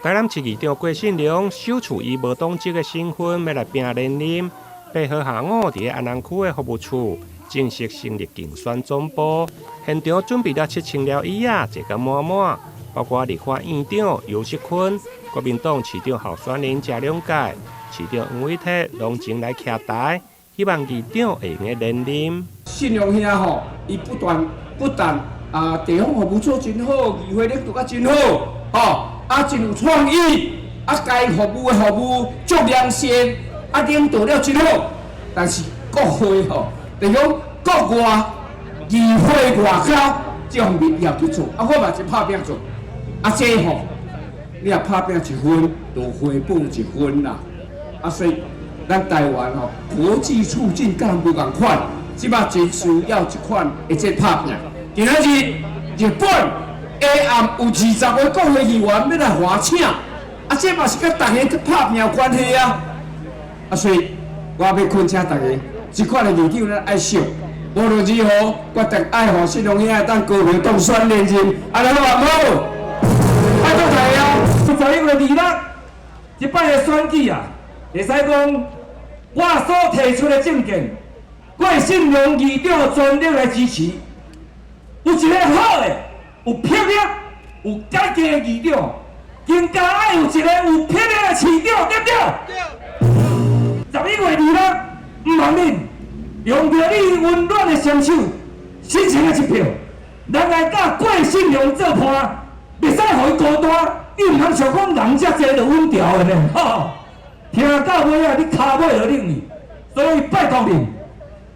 台南市議長郭信良首次以無黨籍的身份欲來拼連任，8號下午佇安南區的服務處正式成立競選總部，現場準備了7000張椅仔，坐甲滿滿，包括立法院長游錫堃、國民黨市長候選人謝龍介、市長黃偉哲攏前來徛台，希望議長會用得連任。信良兄吼，伊不斷不但啊地方服務做真好，議會領導甲真好，吼。啊，真有創意，啊，該服務的服務足良善，啊，領導了真好。但是國會吼，就是講國外議會外交這方面伊也去做，啊，我嘛是拍拚做。啊，這吼，你若拍拚一分，就回報一分啦。啊，所以咱台灣吼，國際處境佮人無仝款，這擺真需要這款的這拍拚。今仔日日本下暗有20個國會議員欲來歡請，啊，這嘛是佮逐家去拍拚有關係啊！啊，所以我欲懇請大家，這款的議長咱愛惜，無論如何，決定愛予信良兄會當高票當選連任，按呢好毋好？拜託大家哦！11月26，這擺的選舉啊，會使講我所提出的政見，郭信良議長全力來支持，有一个好的，有魄力、有改革的議長，更加愛有一個有魄力的市長，對不對？11月26，毋茫恁用著你溫暖的雙手，深情的一票，咱來佮郭信良做伴，袂使予伊孤單。你毋通想講人遮濟就穩牢的呢，吼！聽到尾仔，你跤尾就冷去，所以拜託恁，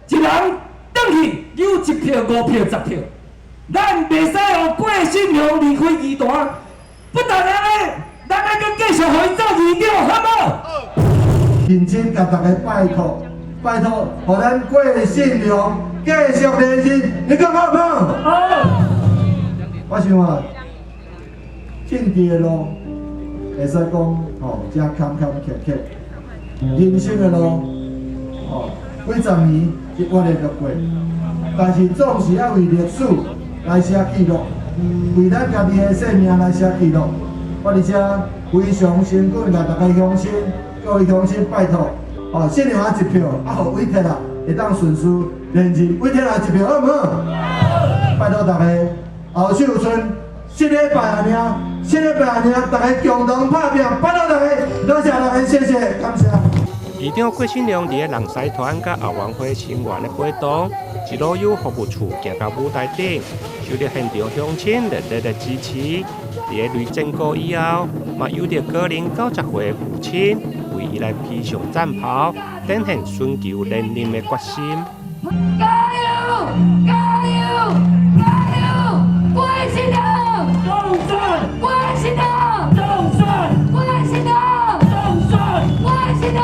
一人轉去有一票、五票、10票。咱袂使予郭信良離開議壇，不但按呢，咱愛閣繼續予伊做議長，好無？認真共大家拜託，拜託，予咱郭信良繼續連任，你感覺好無？好。我想啊，政治的路會使講吼，誠坎坎坷坷，人生的路吼，幾十年一月的就過，但是總是愛為歷史來寫記錄，為咱家己的生命來寫記錄。我佇遮非常誠懇共大家鄉親，各位鄉親拜託，哦，信良一票，啊，予偉哲啊，會當順勢連任，偉哲啊一票好毋好？拜託大家，後秀村這禮拜爾，這禮拜爾，大家共同拍拚，拜託大家，多謝大家，謝謝，感謝。議長郭信良佇咧人師團佮後援會成員的陪同，一路由服務處行到舞台頂，受著現場鄉親熱烈的支持。佇咧擂戰鼓以後，嘛有著高齡90歲的父親為伊來披上戰袍，展現尋求連任的決心。加油！加油！加油！郭信良！當選！郭信良！當選！郭信良！當選！郭信良！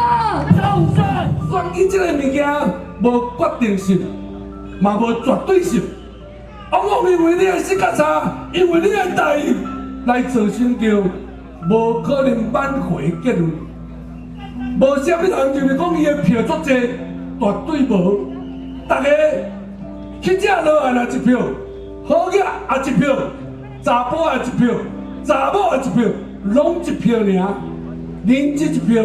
當選！選舉這個物件無決定性，嘛無絕對性，往往因為你的性格差，因為你的待遇來造成著無可能挽回結論。無啥物人認為講伊的票足濟，絕對無。逐家乞食落來若一票，好額也一票，查埔也一票，查某也一票，攏一票爾。恁這一票，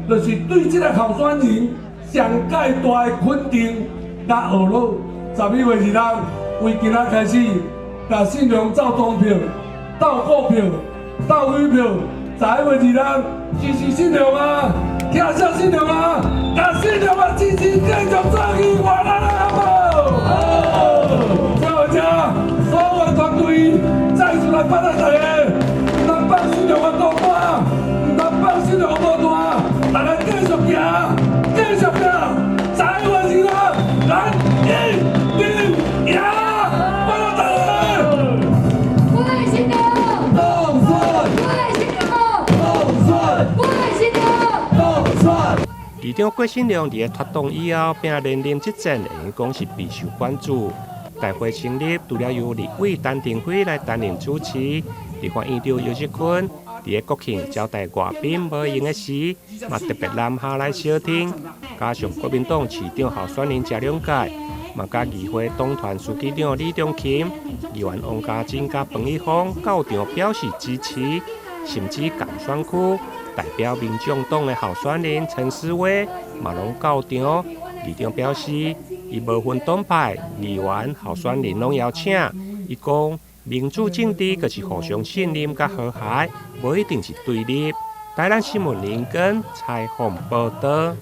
就是對這個候選人上蓋大的肯定佮懊惱。11月26，為今仔開始，共信良鬥莊票、鬥股票、鬥女票。11月26，支持信良啊！聽下信良啊！共信良啊！支持繼續做議員啊！好無？好。最後這所有團隊再次來拜託大家，毋通放信良的孤單，毋通放信良的孤單，大家繼續行，繼續行，11月26，咱一定贏！拜託大家。郭信良！當選！郭信良！當選！郭信良！當選！議長郭信良佇咧脫黨以後，拼連任這戰，會用講是備受關注。大會成立，除了由立委陳亭妃來擔任主持，立法院長游錫堃佇咧國慶招待外賓無閒的時，嘛特別南下來相挺。加上國民黨市長候選人謝龍介，嘛佮議會黨團書記長李中琴、議員王家珍佮彭一峰到場表示支持。甚至仝選區代表民眾黨的候選人陳思威嘛攏到場。議長表示，伊無分黨派，議員候選人攏邀請。伊講民主政治就是互相信任佮和諧，無一定是對立。台南新聞林根採訪報導。